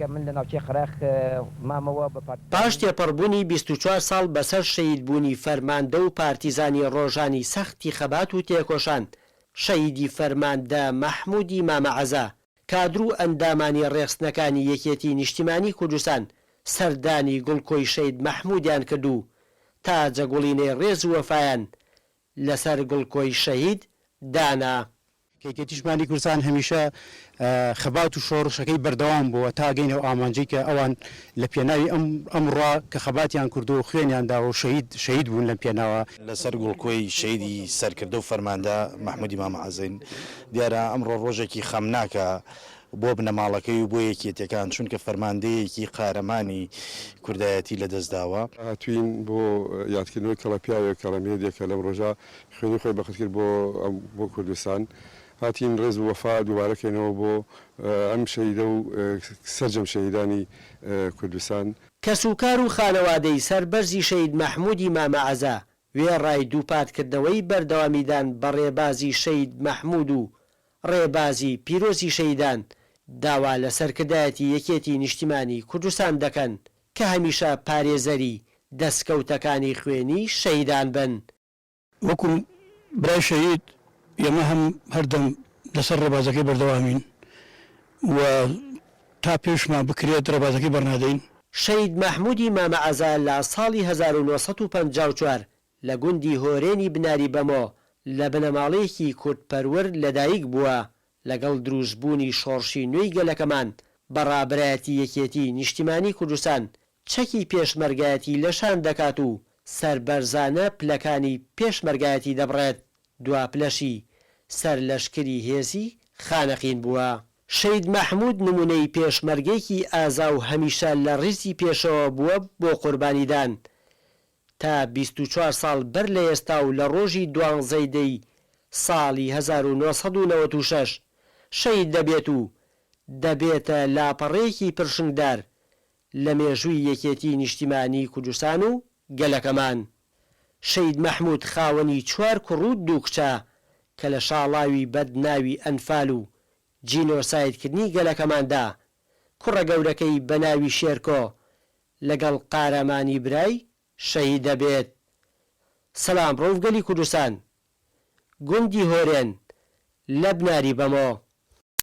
کە من لە ناوچەی قەراخ مامەوە بە پاش پارتیزانی. تێپەڕبوونی 24 ساڵ بەسەر شەهیدبوونی فەرماندە و پارتیزانی ڕۆژانی سەختی خەبات و تێکۆشان، شەهیدی فەرماندە مەحموودی مامە عەزا، کادر و ئەندامانی ڕێخستنەکانی یەکێتی نیشتیمانی کوردستان سەردانی گوڵکۆی شەهید مەحموودیان کرد و تاجەگوڵینەی ڕێز و وەفایان لەسەر گڵکۆی شەهید دانا. یەکێتی نیشتمانی کوردستان هەمیشە خەبات و شۆڕشەکەی بەردەوام بووە تا گەینە ئەو ئامانجەی کە ئەوان لە پێناوی ئەم ئەمڕۆ کە خەباتیان کردووە و خوێنیان داوە و شەهید شەهید بوون لەم پێناوە. لەسەر گڵکۆی شەهیدی سەرکردە و فەرماندە مەحمودی مامە عەزین دیارە ئەمڕۆ ڕۆژێکی خەمناکە بۆ بنەماڵەکەی و بۆ یەکێتیەکان چونکە فەرماندەیەکی قارەمانی کوردایەتی لەدەست داوە. هاتووین بۆ یادکردنەوەی کەڵە پیاوێک، کەڵە مێردێک کە لەم ڕۆژە خوێنی خۆی بەخت کرد بۆ بۆ کوردستان. هاتین ڕێز و وەفا دووبارە کەینەوە بۆ ئەم شەهیدە و سەرجەم شەهیدانی کوردستان. کەسوکار و خانەوادەی سەربەرزی شەهید مەحموودی مامە عەزا، وێڕای دووپاتکردنەوەی بەردەوامیدان بە ڕێبازی شەهید مەحموود و ڕێبازی پیرۆزی شەهیدان، داوا لە سەرکردایەتی یەکێتی نیشتیمانی کوردستان دەکەن کە هەمیشە پارێزەری دەسکەوتەکانی خوێنی شەهیدان بن. وەکو برای شەهید ئێمە هەم هەردەم لەسەر ڕێبازەکەی بەردەوامین و تا پێشمان بکرێت ڕێبازەکەی بەرنادەین. شەهید مەحمودی مامە عەزا لە ساڵی 1954 لە گوندی هۆرێنی بناری بەمۆ لە بنەماڵەیەکی کوردپەروەر لەدایک بووە، لەگەڵ دروستبوونی شۆڕشی نوێی گەلەکەمان بە ڕابەرایەتی یەکێتی نیشتیمانی کوردستان چەکی پێشمەرگایەتی لە شان دەکات و سەربەرزانە پلەکانی پێشمەرگایەتی دەبڕێت، دوا پلەشی سەرلەشکری هێزی خانەقین بووە. شەهید مەحمود نمونەی پێشمەرگەیەکی ئازا و هەمیشە لە ڕیزی پێشەوە بووە بۆ قوربانیدان تا 24 ساڵ بەر لە ئێستا و لە ڕۆژی دوانزەی دەی ساڵی 1996 شەهید دەبێت و دەبێتە لاپەڕەیەکی پرشنگدار لە مێژووی یەکێتی نیشتیمانی کوردستان و گەلەکەمان. شەهید مەحمود خاوەنی چوار کوڕ و دوو کچە کە لە شاڵاوی بەد ناوی ئەنفال و جینۆسایدکردنی گەلەکەماندا کوڕە گەورەکەی بە ناوی شێرکۆ لەگەڵ قارەمانی برای شەهید دەبێت. سەلام ڕەوف گەلی کوردستان. گوندی هۆرێن لە بناری بەمۆ.